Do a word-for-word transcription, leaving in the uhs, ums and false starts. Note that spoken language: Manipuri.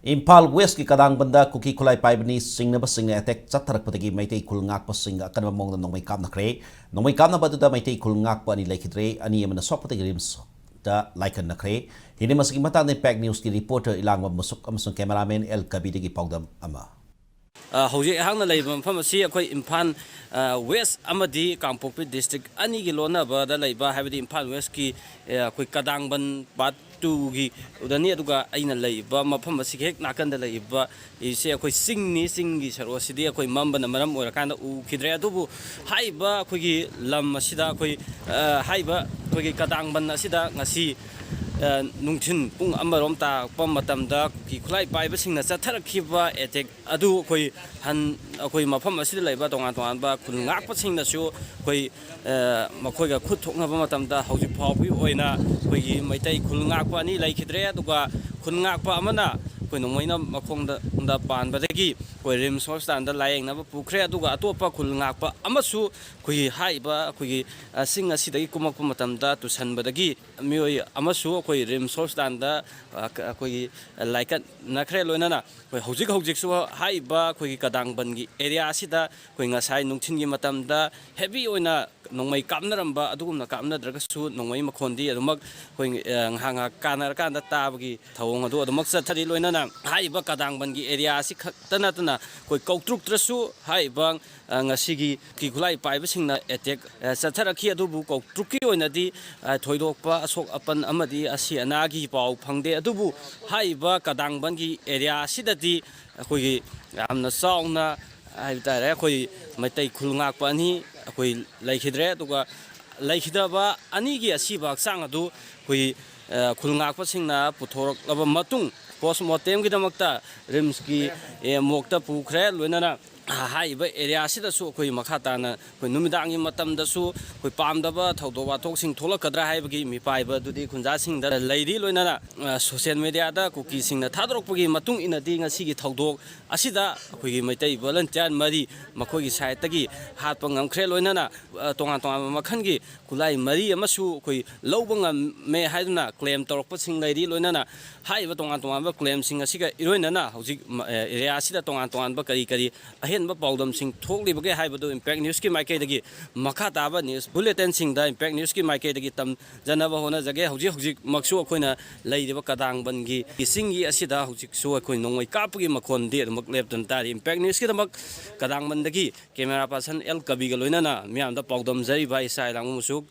ꯏꯝꯐꯥꯜ ꯋꯦꯁꯀꯤ ꯀꯗꯥꯡꯕꯟꯗ ꯀꯨꯀꯤ ꯈꯨꯠꯂꯥꯏ ꯄꯥꯏꯕꯅꯤ ꯆꯤꯡꯅꯕꯁꯤꯡꯅ ꯑꯦꯇꯦꯛ ꯆꯠꯊꯔꯛꯄꯗꯒꯤ ꯃꯩꯇꯩ ꯈꯨꯜ ꯉꯥꯛꯄꯁꯤꯡ ꯑꯀꯟꯕ ꯃꯑꯣꯡꯗ ꯅꯣꯡꯃꯩ ꯀꯥꯞꯅꯈ꯭ꯔꯦ꯫ ꯅꯣꯡꯃꯩ ꯀꯥꯞꯅꯕ ꯑꯗꯨꯗ ꯃꯩꯇꯩ ꯈꯨꯜ ꯉꯥꯛꯄ ꯑꯅꯤ ꯂꯩꯈꯤꯗ꯭ꯔꯦ, ꯑꯅꯤ ꯑꯃꯅ ꯁꯣꯛꯄꯗꯒꯤ ꯔꯤꯝꯁꯇ ꯂꯥꯏꯀꯠꯅꯈ꯭ꯔꯦ꯫ ꯍꯤꯔꯝ ꯑꯁꯤꯒꯤ ꯃꯇꯥꯡꯗ ꯏꯝꯄꯦꯛ ꯅ꯭ꯌꯨꯁꯀꯤ ꯔꯤꯄꯣꯔꯇꯔ ꯏꯂꯥꯡꯕꯝ ꯃꯨꯁꯨꯛ ꯑꯃꯁꯨꯡ ꯀꯦꯃꯦꯔꯥꯃꯦꯟ ꯑꯦꯜ ꯀꯕꯤꯔꯒꯤ ꯄꯥꯎꯗꯝ ꯑꯃ꯫ ꯑ, ꯍꯧꯖꯤꯛ ꯑꯩꯍꯥꯛꯅ ꯂꯩꯔꯤꯕ ꯃꯐꯝ ꯑꯁꯤ ꯑꯩꯈꯣꯏ ꯏꯝꯐꯥꯜ, ꯑ, ꯋꯦꯁ ꯑꯃꯗꯤ ꯀꯥꯡꯄꯣꯛꯄꯤ ꯗꯤꯁꯇ꯭ꯔꯤꯛ ꯑꯅꯤꯒꯤ ꯂꯣꯟꯅꯕꯗ ꯂꯩꯕ, ꯍꯥꯏꯕꯗꯤ ꯏꯝꯐꯥꯜ ꯋꯦꯁꯀꯤ, ꯑ, ꯑꯩꯈꯣꯏ ꯀꯗꯥꯡꯕꯟ ꯄꯥꯔꯠ ꯇꯨꯒꯤ ꯎꯗꯅꯤ, ꯑꯗꯨꯒ ꯑꯩꯅ ꯂꯩꯔꯤꯕ ꯃꯐꯝ ꯑꯁꯤꯒꯤ ꯍꯦꯛ ꯅꯥꯀꯟꯗ ꯂꯩꯔꯤꯕ ꯏꯁꯦ ꯑꯩꯈꯣꯏ ꯆꯤꯡꯅꯤ꯫ ꯆꯤꯡꯒꯤ ꯁꯔꯨꯛ ꯑꯁꯤꯗꯤ ꯑꯩꯈꯣꯏ ꯃꯝꯕꯅ ꯃꯔꯝ ꯑꯣꯏꯔꯀꯥꯟꯗ ꯎꯈꯤꯗ꯭ꯔꯦ꯫ ꯑꯗꯨꯕꯨ ꯍꯥꯏꯔꯤꯕ ꯑꯩꯈꯣꯏꯒꯤ ꯂꯝ ꯑꯁꯤꯗ ꯑꯩꯈꯣꯏ, ꯑ, ꯍꯥꯏꯔꯤꯕ ꯑꯩꯈꯣꯏꯒꯤ ꯀꯗꯥꯡꯕꯟ ꯑꯁꯤꯗ ꯉꯁꯤ, ꯑ, ꯅꯨꯡꯊꯤꯜ ꯄꯨꯡ ꯑꯃꯔꯣꯝ ꯇꯥꯔꯛꯄ ꯃꯇꯝꯗ ꯀꯨꯀꯤ ꯈꯨꯠꯂꯥꯏ ꯄꯥꯏꯕꯁꯤꯡꯅ ꯆꯠꯊꯔꯛꯈꯤꯕ ꯑꯦꯇꯦꯛ ꯑꯗꯨ ꯑꯩꯈꯣꯏ ꯍꯟ-, ꯑꯩꯈꯣꯏ ꯃꯐꯝ ꯑꯁꯤꯗ ꯂꯩꯕ ꯇꯣꯉꯥꯟ ꯇꯣꯉꯥꯟꯕ ꯈꯨꯜ ꯉꯥꯛꯄꯁꯤꯡꯅꯁꯨ ꯑꯩꯈꯣꯏ, ꯑ, ꯃꯈꯣꯏꯒ ꯈꯨꯠ ꯊꯣꯛꯅꯕ ꯃꯇꯝꯗ ꯍꯧꯖꯤꯛ ꯐꯥꯎꯕꯒꯤ ꯑꯣꯏꯅ ꯑꯩꯈꯣꯏꯒꯤ ꯃꯩꯇꯩ ꯈꯨꯜ ꯉꯥꯛꯄ ꯑꯅꯤ ꯂꯩꯈꯤꯗ꯭ꯔꯦ꯫ ꯑꯗꯨꯒ ꯈꯨꯜ ꯉꯥꯛꯄ ꯑꯃꯅ ꯑꯩꯈꯣꯏ ꯅꯣꯡꯃꯩꯅ ꯃꯈꯣꯡꯗ ꯄꯥꯟꯕꯗꯒꯤ ꯑꯩꯈꯣꯏ ꯔꯤꯝꯁ ꯍꯣꯁꯄꯤꯇꯥꯜꯗ ꯂꯥꯌꯦꯡꯅꯕ ꯄꯨꯈ꯭ꯔꯦ꯫ ꯑꯗꯨꯒ ꯑꯇꯣꯞꯄ ꯈꯨꯜ ꯉꯥꯛꯄ ꯑꯃꯁꯨ ꯑꯩꯈꯣꯏꯒꯤ ꯍꯥꯏꯔꯤꯕ ꯑꯩꯈꯣꯏꯒꯤ, ꯑ, ꯆꯤꯡ ꯑꯁꯤꯗꯒꯤ ꯀꯨꯝꯃꯛꯄ ꯃꯇꯝꯗ ꯇꯨꯁꯟꯕꯗꯒꯤ ꯃꯤꯑꯣꯏ ꯑꯃꯁꯨ ꯑꯩꯈꯣꯏ ꯔꯤꯝꯁ ꯍꯣꯁꯄꯤꯇꯥꯜꯗ, ꯑ, ꯀ-, ꯑꯩꯈꯣꯏꯒꯤ ꯂꯥꯏꯀꯠꯅꯈ꯭ꯔꯦ꯫ ꯂꯣꯏꯅꯅ ꯑꯩꯈꯣꯏ ꯍꯧꯖꯤꯛ ꯍꯧꯖꯤꯛꯁꯨ ꯍꯥꯏꯔꯤꯕ ꯑꯩꯈꯣꯏꯒꯤ ꯀꯗꯥꯡꯕꯟꯒꯤ ꯑꯦꯔꯤꯌꯥ ꯑꯁꯤꯗ ꯑꯩꯈꯣꯏ ꯉꯁꯥꯏ ꯅꯨꯡꯊꯤꯜꯒꯤ ꯃꯇꯝꯗ ꯍꯦꯚꯤ ꯑꯣꯏꯅ ꯅꯣꯡꯃꯩ ꯀꯥꯞꯅꯔꯝꯕ ꯑꯗꯨꯒꯨꯝꯅ ꯀꯥꯞꯅꯗ꯭ꯔꯒꯁꯨ ꯅꯣꯡꯃꯩ ꯃꯈꯣꯟꯗꯤ ꯑꯗꯨꯃꯛ ꯑꯩꯈꯣꯏ, ꯑ, ꯉꯥꯏꯍꯥꯛ ꯉꯥꯏꯍꯥꯛ ꯀꯥꯟꯅꯔꯀꯥꯟꯗ ꯇꯥꯕꯒꯤ ꯊꯧꯑꯣꯡ ꯑꯗꯨ ꯑꯗꯨꯃꯛ ꯆꯠꯊꯔꯤ꯫ ꯂꯣꯏꯅꯅ ꯍꯥꯏꯔꯤꯕ ꯀꯗꯥꯡꯕꯟꯒꯤ ꯑꯦꯔꯤꯌꯥ ꯑꯁꯤ ꯈꯛꯇ ꯅꯠꯇꯅ ꯑꯩꯈꯣꯏ ꯀꯧꯇ꯭ꯔꯨꯛꯇꯁꯨ ꯍꯥꯏꯔꯤꯕ, ꯑ, ꯉꯁꯤꯒꯤ ꯀꯨꯀꯤ ꯈꯨꯠꯂꯥꯏ ꯄꯥꯏꯕꯁꯤꯡꯅ ꯑꯦꯇꯦꯛ, ꯑ, ꯆꯠꯊꯔꯛꯈꯤ꯫ ꯑꯗꯨꯕꯨ ꯀꯧꯇ꯭ꯔꯨꯛꯀꯤ ꯑꯣꯏꯅꯗꯤ, ꯑ, ꯊꯣꯏꯗꯣꯛꯄ ꯑꯁꯣꯛ ꯑꯄꯟ ꯑꯃꯗꯤ ꯑꯁꯤ ꯑꯅꯥꯒꯤ ꯄꯥꯎ ꯐꯪꯗꯦ꯫ ꯑꯗꯨꯕꯨ ꯍꯥꯏꯔꯤꯕ ꯀꯗꯥꯡꯕꯟꯒꯤ ꯑꯦꯔꯤꯌꯥ ꯑꯁꯤꯗꯗꯤ ꯑꯩꯈꯣꯏꯒꯤ ꯌꯥꯝꯅ ꯆꯥꯎꯅ ꯍꯥꯏꯕ ꯇꯥꯔꯦ, ꯑꯩꯈꯣꯏ ꯃꯩꯇꯩ ꯈꯨꯜ ꯉꯥꯛꯄ ꯑꯅꯤ ꯑꯩꯈꯣꯏ ꯂꯩꯈꯤꯗ꯭ꯔꯦ꯫ ꯑꯗꯨꯒ ꯂꯩꯈꯤꯗꯕ ꯑꯅꯤꯒꯤ ꯑꯁꯤꯕ ꯍꯛꯆꯥꯡ ꯑꯗꯨ ꯑꯩꯈꯣꯏ, ꯑ, ꯈꯨꯜ ꯉꯥꯛꯄꯁꯤꯡꯅ ꯄꯨꯊꯣꯔꯛꯂꯕ ꯃꯇꯨꯡ, ꯄꯣꯁꯃꯣꯔꯇꯦꯝꯒꯤꯗꯃꯛꯇ ꯔꯤꯝꯁꯀꯤ, ꯑꯦ, ꯃꯣꯔꯒꯇ ꯄꯨꯈ꯭ꯔꯦ꯫ ꯂꯣꯏꯅꯅ ꯍꯥꯏꯔꯤꯕ ꯑꯦꯔꯤꯌꯥꯁꯤꯗꯁꯨ ꯑꯩꯈꯣꯏ ꯃꯈꯥ ꯇꯥꯅ ꯑꯩꯈꯣꯏ ꯅꯨꯃꯤꯗꯥꯡꯒꯤ ꯃꯇꯝꯗꯁꯨ ꯑꯩꯈꯣꯏ ꯄꯥꯝꯗꯕ ꯊꯧꯗꯣꯛ ꯋꯥꯊꯣꯛꯁꯤꯡ ꯊꯣꯛꯂꯛꯀꯗ꯭ꯔꯥ ꯍꯥꯏꯕꯒꯤ ꯃꯤꯄꯥꯏꯕ ꯑꯗꯨꯗꯤ ꯈꯨꯟꯖꯥꯁꯤꯡꯗ ꯂꯩꯔꯤ꯫ ꯂꯣꯏꯅꯅ ꯁꯣꯁꯤꯌꯦꯜ ꯃꯦꯗꯤꯌꯥꯗ ꯀꯨꯀꯤꯁꯤꯡꯅ ꯊꯥꯗꯣꯔꯛꯄꯒꯤ ꯃꯇꯨꯡ ꯏꯟꯅꯗꯤ ꯉꯁꯤꯒꯤ ꯊꯧꯗꯣꯛ ꯑꯁꯤꯗ ꯑꯩꯈꯣꯏꯒꯤ ꯃꯩꯇꯩ ꯚꯣꯂꯟꯇꯤꯌꯥꯔ ꯃꯔꯤ ꯃꯈꯣꯏꯒꯤ ꯁꯥꯏꯠꯇꯒꯤ ꯍꯥꯠꯄ ꯉꯝꯈ꯭ꯔꯦ꯫ ꯂꯣꯏꯅꯅ ꯇꯣꯉꯥꯟ ꯇꯣꯉꯥꯟꯕ ꯃꯈꯜꯒꯤ ꯈꯨꯠꯂꯥꯏ ꯃꯔꯤ ꯑꯃꯁꯨ ꯑꯩꯈꯣꯏ ꯂꯧꯕ ꯉꯝꯃꯦ ꯍꯥꯏꯗꯨꯅ ꯀ꯭ꯂꯦꯝ ꯇꯧꯔꯛꯄꯁꯤꯡ ꯂꯩꯔꯤ꯫ ꯂꯣꯏꯅꯅ ꯍꯥꯏꯔꯤꯕ ꯇꯣꯉꯥꯟ ꯇꯣꯉꯥꯟꯕ ꯀ꯭ꯂꯦꯝꯁꯤꯡ ꯑꯁꯤꯒ ꯏꯔꯣꯏꯅꯅ ꯍꯧꯖꯤꯛ ꯑꯦꯔꯤꯌꯥ ꯑꯁꯤꯗ ꯇꯣꯉꯥꯟ ꯇꯣꯉꯥꯟꯕ ꯀꯔꯤ ꯀꯔꯤ ꯑꯍꯦꯟꯕ ꯄꯥꯎꯗꯝꯁꯤꯡ ꯊꯣꯛꯂꯤꯕꯒꯦ ꯍꯥꯏꯕꯗꯨ ꯏꯝꯄꯦꯛ ꯅ꯭ꯌꯨꯁꯀꯤ ꯃꯥꯏꯀꯩꯗꯒꯤ ꯃꯈꯥ ꯇꯥꯕ ꯅ꯭ꯌꯨꯁ ꯕꯨꯂꯦꯇꯤꯟꯁꯤꯡꯗ ꯏꯝꯄꯦꯛ ꯅ꯭ꯌꯨꯁꯀꯤ ꯃꯥꯏꯀꯩꯗꯒꯤ ꯇꯝꯖꯅꯕ ꯍꯣꯠꯅꯖꯒꯦ꯫ ꯍꯧꯖꯤꯛ ꯍꯧꯖꯤꯛꯃꯛꯁꯨ ꯑꯩꯈꯣꯏꯅ ꯂꯩꯔꯤꯕ ꯀꯗꯥꯡꯕꯟꯒꯤ ꯆꯤꯡꯒꯤ ꯑꯁꯤꯗ ꯍꯧꯖꯤꯛꯁꯨ ꯑꯩꯈꯣꯏ ꯅꯣꯡꯃꯩ ꯀꯥꯞꯄꯒꯤ ꯃꯈꯣꯟꯗꯤ ꯑꯗꯨꯃꯛ ꯂꯦꯞꯇꯅ ꯇꯥꯔꯤ꯫ ꯏꯝꯄꯦꯛ ꯅ꯭ꯌꯨꯁꯀꯤꯗꯃꯛ ꯀꯗꯥꯡꯕꯟꯗꯒꯤ ꯀꯦꯃꯦꯔꯥ ꯄꯥꯔꯁꯟ ꯑꯦꯜ ꯀꯕꯤꯒ ꯂꯣꯏꯅꯅ ꯃꯤꯌꯥꯝꯗ ꯄꯥꯎꯗꯝꯖꯔꯤꯕ ꯏꯁꯥ ꯏꯂꯥꯡꯕ ꯃꯨꯁꯨꯛ꯫